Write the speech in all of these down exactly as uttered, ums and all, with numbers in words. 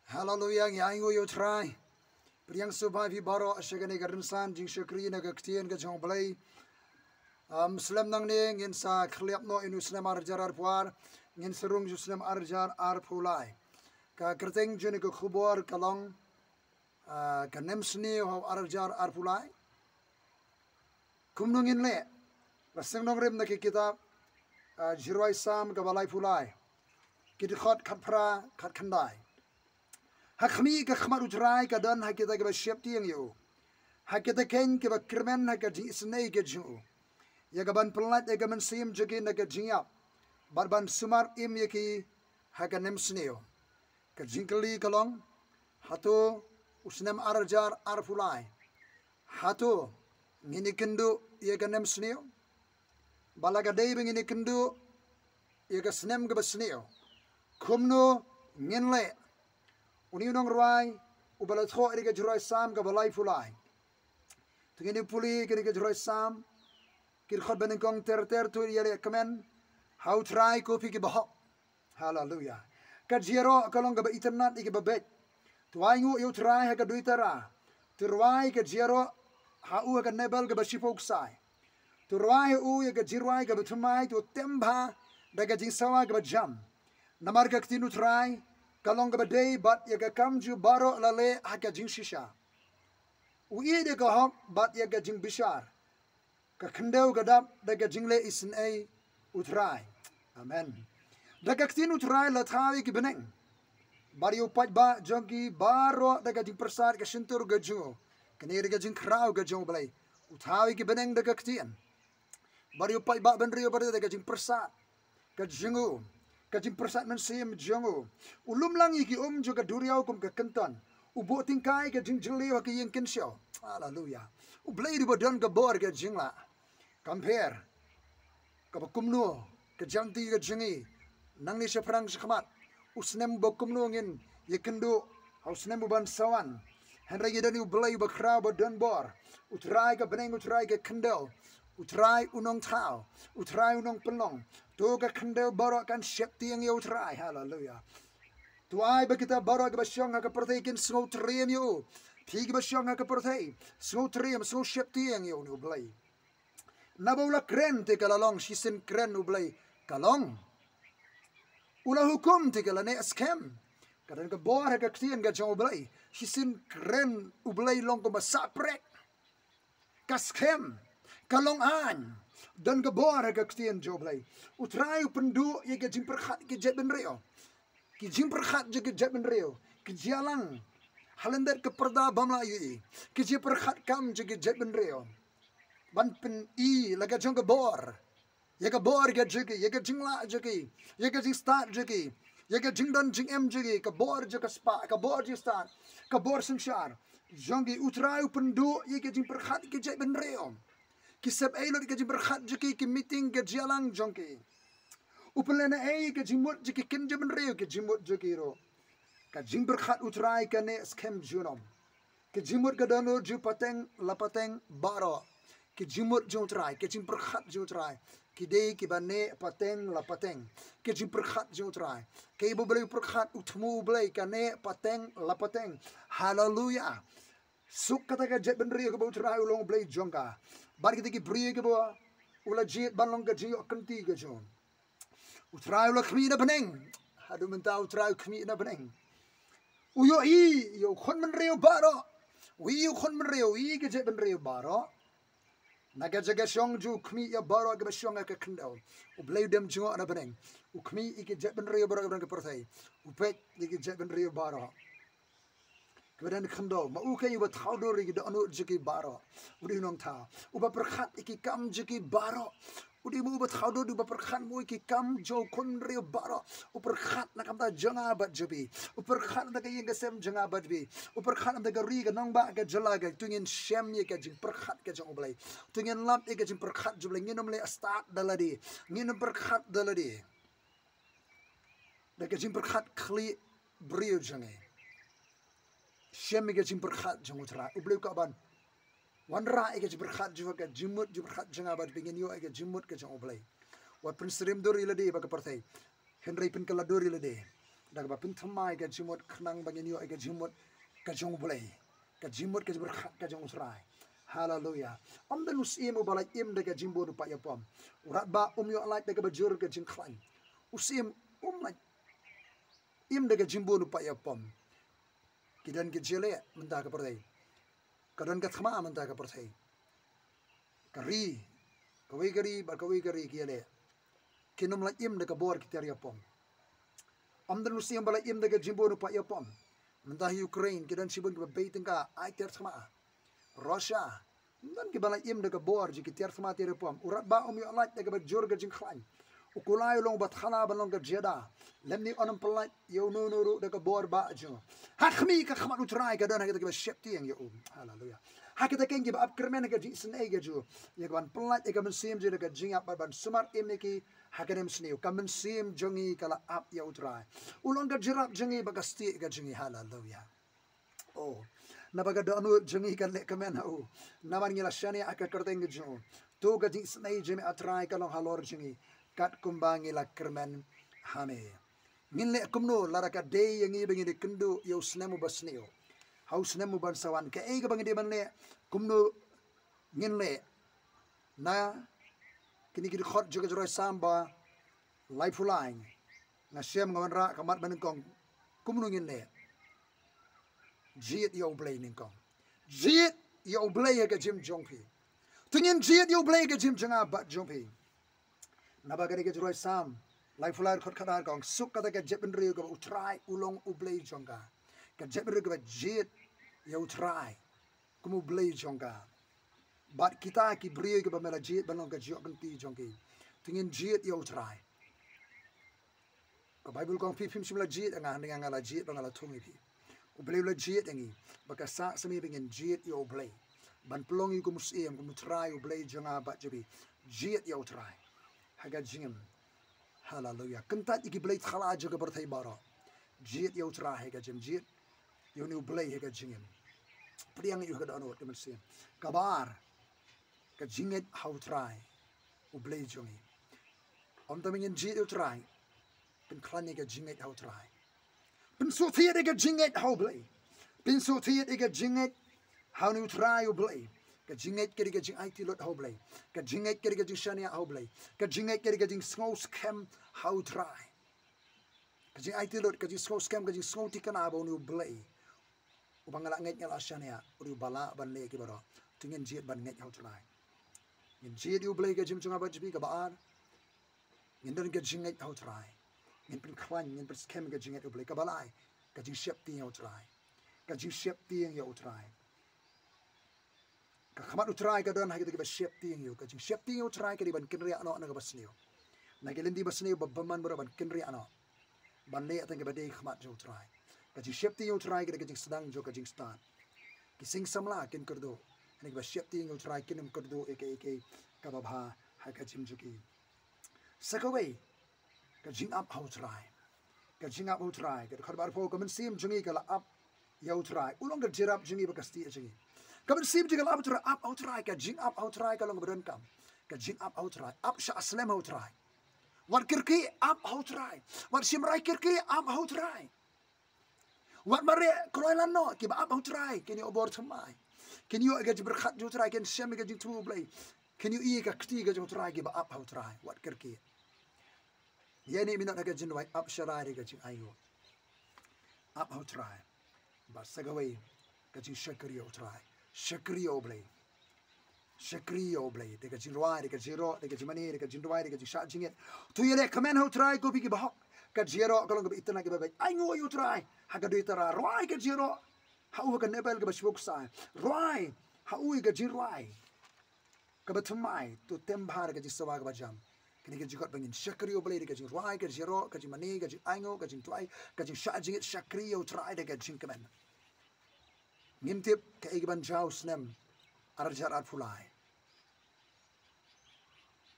Haleluya, ngi ainguh ïa u Trai. Pdiang sngewbha ïa phi baroh sha kane ka rynsan jingshakri na ka ktien ka jong u Blei. Um, slem nangne ngin sa khlieh noh ïa u snem ar hajar arphew ar, ngin sa rung sha u snem ar hajar arphew lai. Ka kyrteng jong kane ka khubor ka long, ah, ka nemsniew ha u ar hajar arphew lai. Kumno ngin leh? La seng nongrim na ka kitab, ah, Jingrwai Salm kaba laiphew lai. Ki dkhot khatphra, khatkhyndai. Ha khmih ka khmat u Trai ka don ha kita kiba sheptieng ïa u, ha kita khein kiba kyrmen ha ka jingisynei ka jong u, ïa kaban pyllait ïa ka mynsiem jong ki na ka jingïap, bad ban sumar im ïa ki ha ka nemsniew. Ka jingkylli ka long, hato u snem ar hajar arphew lai, hato ngin ïakynduh ïa ka nemsniew? Ba la ka dei ba ngin ïakynduh ïa ka snem kaba sniew, kumno ngin leh? Une u nongrwai uba la thoh ïa ka Jingrwai Salm kaba laiphew lai. Te ngin ïa pule ïa ka Jingrwai Salm, ki dkhot banyngkong ter ter, to ïaleh kmen ha u Trai, ko phi kiba hok. Haleluya. Ka jia baroh ka long kaba itynnad ïa kiba beit. To ainguh ïa u Trai ha ka duitara. To rwai ka jia baroh ha u ha ka Baibl kaba shiphew ksai. To rwai ha u ïa ka jingrwai kaba thymmai, to tem bha da ka jingsawa kaba jam. Namar ka ktien u Trai ka long kaba dei, bad ïa ka kam jong u baroh la leh ha ka jingshisha. U ïeit ïa ka hok bad ïa ka jingbishar. Ka khyndew ka dap da ka jingleh isynei u Trai. Amen. Da ka ktien u Trai la thaw ïa ki bneng, bad ïa u paidbah jong ki baroh da ka jingpyrsad ka shyntur ka jong u. Kane dei ka jingkhraw ka jong u Blei. U thaw ïa ki bneng da ka ktien, bad ïa u paidbah bynriew baroh da ka jingpyrsad ka jong u, ka jingpyrsad mynsiem jong u. U lum lang ïa ki um jong ka duriaw kum ka kynton. U buh tyngkai ka jingjylliew ha ka ïing kynshew. Haleluya. U Blei u dei uba don ka bor ka jinglah. Kam pher kaba kumno ka jingtip ka jong ngi nangne shaphrang shakhmat. U snem uba kumno ngin ïakynduh ha u snem uban sa wan? Hynrei ngi don ïa u Blei uba khraw, uba don bor. U Trai ka bneng, u Trai ka khyndew, u Trai u nongthaw, u Trai u nongpynlong. To ka khyndew baroh kan sheptieng ïa u Trai. Haleluya. To ai ba kita baroh kiba shong ha ka pyrthei kin sngewtriem ïa u. Phi kiba shong ha ka pyrthei, sngewtriem, sngewsheptieng ïa une u Blei. Naba u la kren te ka la long, shisien kren u Blei ka long. U la hukum te ka la neh skhem. Ka don ka bor ha ka ktien ka jong u Blei. Shisien kren u Blei long kumba sah prek. Ka skhem, ka long aiñ. Don ka bor ha ka ktien jong u Blei. U Trai u pynduh ïa ka jingpyrkhat ki jaitbynriew. Ki jingpyrkhat jong ki jaitbynriew, ki jia lang ha lyndet ka pyrda bym lah ïohi. Ki jingpyrkhat kam jong ki jaitbynriew, ban pyni la ka jong ka bor, ïa ka bor ka jong ki, ïa ka jinglah jong ki, ïa ka jingstad jong ki, ïa ka jingdon jingem jong ki, ka bor jong ka spah, ka bor jingstad, ka bor synshar jong ki. U Trai u pynduh ïa ka jingpyrkhat ki jaitbynriew. Ki sep ei lut ïa ka jingpyrkhat jong ki, ki meeting, ka jia lang jong ki. U pynlehnohei ïa ka jingmut jong ki, kin jaitbynriew, ka jingmut jong ki ruh. Ka jingpyrkhat u Trai ka neh skhem junom. Ka jingmut ka dohnud jong u pateng la pateng baroh. Ka jingmut jong u Trai, ka jingpyrkhat jong u Trai, ki dei kiba neh pateng la pateng. Ka jingpyrkhat jong u Trai, ka iba u Blei u pyrkhat, u thmu u Blei, ka neh pateng la pateng. Haleluya. Suk kata ka jaitbynriew kaba u Trai u long u Blei jong ka. Bad kita ki briew kiba u la jied ban long ka jingïoh kynti ka jong u. U Trai u la khmih na bneng. Haduh mynta u Trai u khmih na bneng. U ïohi ïa u khun bynriew baroh. U ïohi ïa u khun bynriew, u ïohi ïa ka jaitbynriew baroh. Na ka jaka shong jong u, u khmih ïa baroh kiba shong ha ka khyndew. U Blei u dem jngoh na bneng. U khmih ïa ka jaitbynriew baroh kiba don ha ka pyrthei. U peit ïa ka jaitbynriew baroh kiba don ha ka khyndew. Ma u ka dei uba thaw dur ïa ki dohnud jong ki baroh. U dei u nongthaw uba pyrkhat ïa ki kam jong ki baroh. U dei mo uba thaw dur, uba pyrkhat mo ïa ki kam jong u khun bynriew baroh. U pyrkhat na ka bynta jong nga bad jong phi. U pyrkhat na ka ïing ka sem jong nga bad phi. U pyrkhat na ka ri, ka nongbah, ka jylla, ka, to ngin shem ïa ka jingpyrkhat ka jong u Blei. To ngin lap ïa ka jingpyrkhat jong u Blei. Ngin ym leh stad da lade. Ngin ym pyrkhat da lade. Da ka jingpyrkhat khlieh briew jong ngi. Shem ïa ka jingpyrkhat jong u Trai. U Blei u kwah ban wanrah ïa ka jingpyrkhat jong u, ka jingmut jingpyrkhat jong nga bad phi, ngin ïoh ïa ka jingmut ka jong u Blei. Wat pynsyriem dur ïa lade bad ka pyrthei, hynrei pynkylla dur ïa lade da kaba pynthymmai ka jingmut khnang ba ngin ïoh ïa ka jingmut ka jong U Blei, ka jingmut ka jingpyrkhat ka jong U Trai. Haleluya. Ym don u syiem uba la im da ka jingbun u paid ïapom. U radbah um ïoh lait da kaba jur ka jingkhlaiñ. U syiem um lait im da ka jingbun u paid ïapom. Ki don ki jingeh mynta ka pyrthei. Ka don ka thma mynta ka pyrthei. Ka ri, kawei ka ri bad kawei ka ri ki ïaleh. Kin ym lait im da ka bor ki tiar ïapom. Ym don u syiem ba la im da ka jingbun u paid ïapom. Mynta ha Ukraine ki don shibun kiba bei tyngka ai tiar thma. Russia, ym don kiba la im da ka bor jong ki tiar thma tiar ïapom. U radbah um ïoh lait da kaba jur ka jingkhlaiñ. U kulai u long uba thala ban long ka jada. Lymne un ym pyllait ïa uno uno ruh da ka bor bah jong u. Ha khmih ka khmat U Trai ka don ha kita kiba sheptieng ïa u. Haleluya. Ha kita keiñ kiba ap kyrmen ha ka jingisynei ka jong u, ïa ka ban pyllait ïa ka mynsiem jong u da ka jingïap bad ban sumar im ïa ki ha ka nemsniew. Ka mynsiem jong ngi ka la ap ïa U Trai. U long ka jingïarap jong ngi bad ka stieh ka jong ngi. Haleluya. Oh, naba ka dohnud jong ngi kan leh kmen ha u. Namar ngi la shaniah ha ka kyrteng ka jong u. To ka jingisynei jong me ah Trai ka long halor jong ngi, katkumba ngi la kyrmen ha me. Ngin leh kumno lada ka dei ïa ngi ba ngin ïakynduh ïa u snem uba sniew, ha u snem uban sa wan? Kaei kaba ngin dei ban leh? Kumno ngin leh? Na kine ki dkhot jong ka jingrwai Salm ba laiphew lai, nga shem nga wanrah ka mat ba nyngkong. Kumno ngin leh? Jied ïa U Blei nyngkong. Jied ïa U Blei ha ka jingim jong phi. To ngin jied ïa U Blei ha ka jingim jong nga bad jong phi. Naba ka dei ka jingrwai Salm laiphew lai, dkhot khatar ka ong, suk kata ka jaitbynriew kaba U Trai u long U Blei jong ka. Ka jaitbynriew kaba jied ïa U Trai kum U Blei jong ka. Bad kita ki briew kiba me la jied ban long ka jingïoh kynti jong ki. To ngin jied ïa U Trai. Ka Baibl ka ong, phi phim shym la jied ïa nga, hynrei nga la jied bad nga la thung ïa phi. U Blei u la jied ïa ngi. Bad ka sah sha ngi ba ngin jied ïa U Blei, ban pynlong ïa u kum u syiem, kum U Trai, U Blei jong nga bad jong phi. Jied ïa U Trai ha ka jingim. Haleluya. Kyntait ïa ki blei thala jong ka pyrthei baroh. Jied ïa U Trai ha ka jingim. Jied ïa une U Blei ha ka jingim. Pdiang ïa u ha ka dohnud ka mynsiem. Kaba ar, ka jingngeit ha U Trai, U Blei jong ngi. Ym tang ba ngin jied ïa U Trai, pynkhlaiñ ïa ka jingngeit ha U Trai. Pynsngewthuh ïa ka jingngeit ha U Blei. Pynsngewthuh ïa ka jingngeit ha une U Trai U Blei. Ka jingngeit ka dei ka jingaiti lut ha U Blei. Ka jingngeit ka dei ka jingshaniah ha U Blei. Ka jingngeit ka dei ka jingsngewskhem ha U Trai. Ka jingaiti lut, ka jingsngewskhem, ka jingsngewthikna ba une U Blei uba nga la ngeit, nga la shaniah, u dei uba lah ban leh ïa ki baroh. To ngin jied ban ngeit ha U Trai. Ngin jied ïa U Blei ha ka jingim jong nga bad jong phi. Kaba ar, ngin don ka jingngeit ha U Trai. Ngin pynkhlaiñ, ngin pynskhem ïa ka jingngeit ha U Blei. Kaba lai, ka jingsheptieng ïa U Trai. Ka jingsheptieng ïa U Trai. Ka khmat U Trai ka don ha kita kiba sheptieng ïa u. Ka jingsheptieng ïa U Trai ka dei ban kynriah noh na kaba sniew, na ki lynti ba sniew ba bymman baroh, ban kynriah noh, ban leh tang kaba dei ha khmat jong U Trai. Ka jingsheptieng ïa U Trai ka dei ka jingsdang jong ka jingstad. Ki sing samla kin kyrduh, hynrei kiba sheptieng ïa U Trai kin ym kyrduh ïa kaei kaei kaba bha ha ka jingim jong ki. Sa kawei, ka jingap ha U Trai. Ka jingap ha U Trai. Ka dkhot ba arphew, ka mynsiem jong ngi ka la ap ïa U Trai. U long ka jingïarap jong ngi bad ka stieh jong ngi. Ka mynsiem jong ngi ka la ap ha U Trai, ap ha U Trai, ka jingap ha U Trai ka long kaba donkam. Ka jingap ha U Trai. Ap shah slem ha U Trai. Wat kyrkieh, ap ha U Trai. Wat shim rai kyrkieh, ap ha U Trai. Wat mareh kloi lano, kiba ap ha U Trai kin ïoh bor thymmai. Kin ïoh ïa ka jingpyrkhat jong U Trai, kin shem ïa ka jingthmu U Blei. Kin ïohi ïa ka kti ka jong U Trai, kiba ap ha U Trai. Wat kyrkieh. Ïa ne minot ha ka jingduwai, ap sharai da ka jingainguh. Ap ha U Trai. Bad sa kawei, ka jingshakri ïa U Trai. Shakri ïa U Blei. Shakri ïa U Blei, da ka jingrwai, da ka jingïaroh, da ka jingmane, da ka jingduwai, da ka jingshah jingit. To ïaleh kmen ha U Trai ko phi ki bahok. Ka jingïaroh ka long kaba itynnad, kaba beit. Ainguh ïa U Trai ha ka doitara. Rwai ka jingïaroh ha u ha ka Nebel kaba shu bok sai. Rwai ha u ïa ka jingrwai kaba thymmai, to tem bha da ka jingsawa kaba jam. Kane ka jingkot ba ngin shakri ïa U Blei da ka jingrwai, ka jingïaroh, ka jingmane, ka jingainguh, ka jingduwai, ka jingshah jingit, shakri ïa U Trai da ka jingkmen. Ngim tip kaei kaban jia u snem arhajar arphew lai.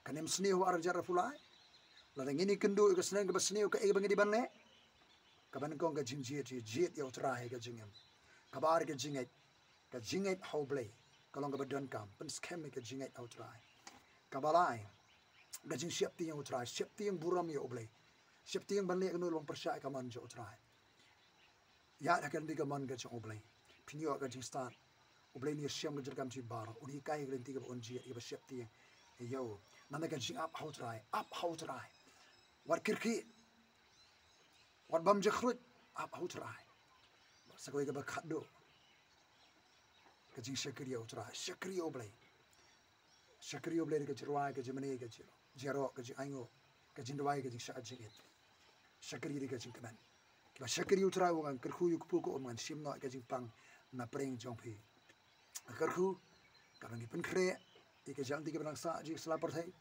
Ka nemsniew arhajar arphew lai. Lada ngin ïakynduh ïa ka snem kaba sniew, kaei kaba ngi dei ban leh? Kaba nyngkong ka jingjied, jied ïa U Trai ha ka jingim. Kaba ar ka jingngeit. Ka jingngeit ha U Blei ka long kaba donkam. Pynskhem ïa ka jingngeit ha U Trai. Kaba lai, ka jingsheptieng ïa U Trai, sheptieng burom ïa U Blei. Sheptieng ban leh kano long pyrshah ïa ka mon jong U Trai. Ïa da ka lynti ka mon ka jong U Blei. Phin ïoh ka jingstad. U Blei un ïashem ka jingkam jong phi baroh. Un hikai ka lynti kaba un jied, kaba sheptieng. Ïa u. Namar ka jingap ha U Trai. Ap ha U Trai. Wat kyrkieh. Wat bam jakhruit. Ap ha U Trai. Sa kawei kaba khatduh. Ka jingshakri ïa U Trai. Shakri ïa U Blei. Shakri ïa U Blei da ka jingrwai, ka jingmane, ka jingïaroh, ka jingainguh, ka jingduwai, ka jingshah jingit. Shakri da ka jingkmen. Kiba shakri ïa U Trai u ong, ngan kyrkhu ïa u kpu ka um, ngan shim noh ïa ka jingpang na pdeng jong phi. Kyrkhu, kaba ngi pynkhreh ïa ka jingïaid lynti kaba nang sah jong ka sla pyrthei.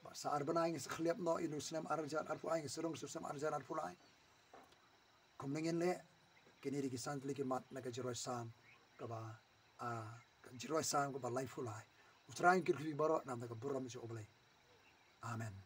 Ba sa ar bnai ngin sa khlieh noh ïa u snem ar hajar arphew lai, ngin sa rung sha u snem ar hajar arphew lai. Kumno ngin leh, kine dei ki san tylli ki mat na ka jingrwai Salm kaba, ah, ka jingrwai Salm kaba laiphew lai. U Trai un kyrkhu ïa phi baroh namar ka burom jong U Blei. Amen.